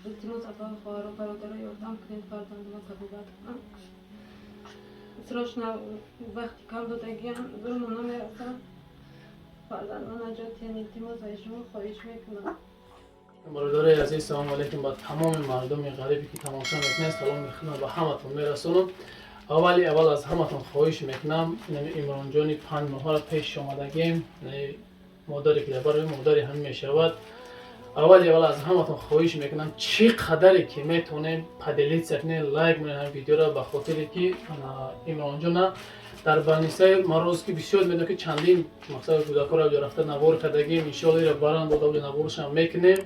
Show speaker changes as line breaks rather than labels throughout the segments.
Илтимос, апа, хоҳару бародаро, ёрдам кунед, фарзандама табобат кунам. Срочно, вақти кам додагиам, зурмон намерасад. Фарзандма наҷот диҳен, илтимос, аз шумо хоҳиш мекунам.
Бародарои азиз, салому алейкум ба тамоми мардуми ғарибе, ки тамошо мекунед. Саломи худро ба ҳаматон мерасонам. Аввали аввал аз ҳаматон хоҳиш мекунам, инами Имронҷони 5 моҳаро пеш омадагем, модаре ки дар барои модари ҳамин мешавад. Аввали аввал аз ҳаматон хоҳиш мекунам, чӣ қадаре ки метавонем, поделиться кунем, лайк монем ҳамин видеоро, ба хотире ки Имронҷона дар больницаи Мороз, ки бисёр медонам, ки чандин мақсад кӯдакҳоро рафта навор кардагим. Иншоалло, ира баранд бода, наворшам мекунем.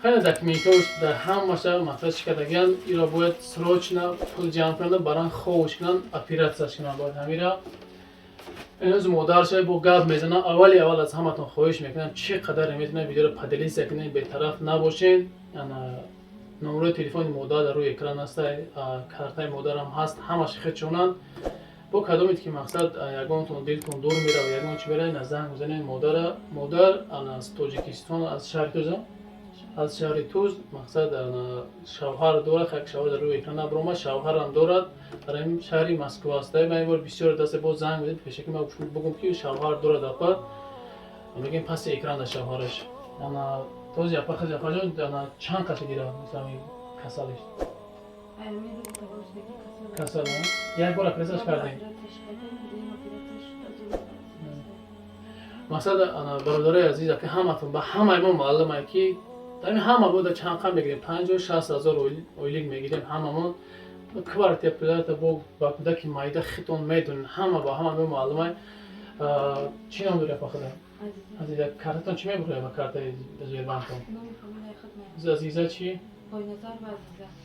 Хеле документҳош дар ҳамаша мақсад чӣ кардагиан, иро бояд срочно пул ҷамъ кунанд, баран ховш кунанд, оператсияш кунанд бояд ҳамира. Имрӯз модарша бо гап мезанам. Аввали аввал аз ҳаматон хоҳиш мекунам, чӣ қадаре метавонед, видеоро поделиться кунед, бетараф набошед. Номерои телефони модар дар рӯи экран аст, картаи модарам ҳаст, ҳамаш худшонанд. Бо кадомед ки мақсад ягонтон дилтон дур мерава, ягон чи мерава, занг бизанед модара. Модар аз Тоҷикистон, аз шаҳри Туз, аз шаҳри Туз. Мақсад, шавҳар дорад, як шавҳар дар рӯи экран набаромад, шавҳарам дорад, дар ин шаҳри Москва аст. Ман ин бор бисёр даста боз занг бизанед, пешаки ман бигӯм, ки шавҳар дорад апа, мегӯем, паси экран дар шавҳараш. Този апа, хизи апаҷон, чанд касе гира, мисал, касалиш? Касал як бор оператсияш кардем. Мақсад, бародарои азиз, аки ҳаматон, ба ҳамаи мо маълумае, ки дар ин ҳама бода чанд қам мегирем, 50-60 ҳазор ойлик мегирем ҳамамон. Квартплата бо ба кӯдаки майда хитон медонем, ҳама ба ҳама мо маълумай. Чӣ ном дори, апа, худа? Азиза. Картатон чӣ мебуред ба картаи Сбербанкон? Азиза чӣ?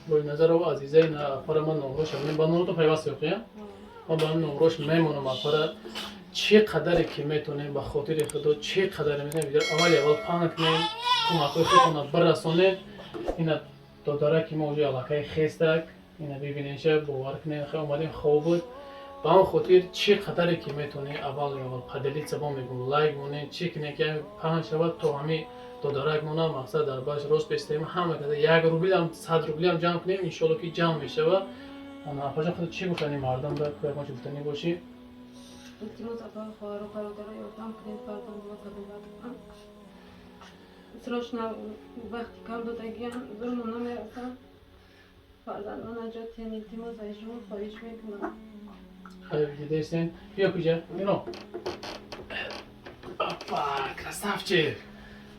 Бойназарова Азизаи. Апара, ман номрош ба номрото пайваст ёфтия, ман ба номрош мемонам. Апара, чӣ қадаре ки метонем, ба хотири Худо, чӣ қадаре метонем, видео аввали аввал паҳн кунем, кӯмакҳои худтонро бирасонем. Ина додараки мо уже аллакай хестак, ина бибинеша, бовар кунем, хе омадем, хоб буд. Ба он хотир чӣ қадаре ки метонем, аввал аввал поделиться, бо мегӯм, лайк монем, чӣ кунем, ки паҳн шавад, то ҳами додарак мона мақсад дар баш рост бестаем. Ҳама када 1 рублиам, 100 рублиам ҷамъ кунем, иншоалло, ки ҷамъ мешавад. Апаҷон, худ чӣ гуфтани мардам да ягон чӣ гуфтанӣ бошӣ?
Илтимос, апа, хоҳару бародаро, ёрдам кунед, фарзандама табобат кунам. Срочно, вақти кам додагиам, зурмон намерасад. Фарзандма наҷот диҳен, илтимос, аз шумо хоҳиш мекунам.
Хайр, дидестен, биё куҷа ино. Опа, красавчик!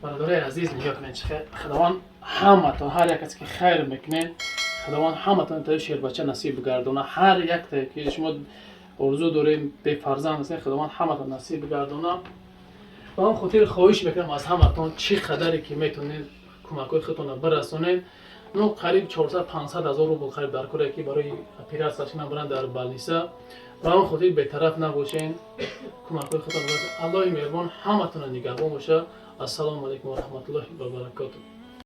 Бародарои азиз, нигоҳ кунед, чӣ Худованд ҳаматон, ҳар як касе ки хайр мекунед, Худованд ҳаматон таи шербача насиб бигардона. Ҳар якте ки шумо орзу дорем, бефарзанд ҳастед, Худованд ҳаматон насиб бигардона. Ба он хотир хоҳиш мекунам аз ҳаматон, чӣ қадаре ки метонед, кӯмакҳои худтонро бирасонед. Ну, қариб 400-500 ҳазор рубл қариб дар коре, ки барои оператсия кунан, баранд дар больница. Ба он хотир бетараф набошен, кӯмакҳои худтон бирасонед. Аллоҳи меҳрубон ҳаматонро нигаҳбон боша. Ассалому алайкум ва раҳматуллоҳи ва баракотуҳ.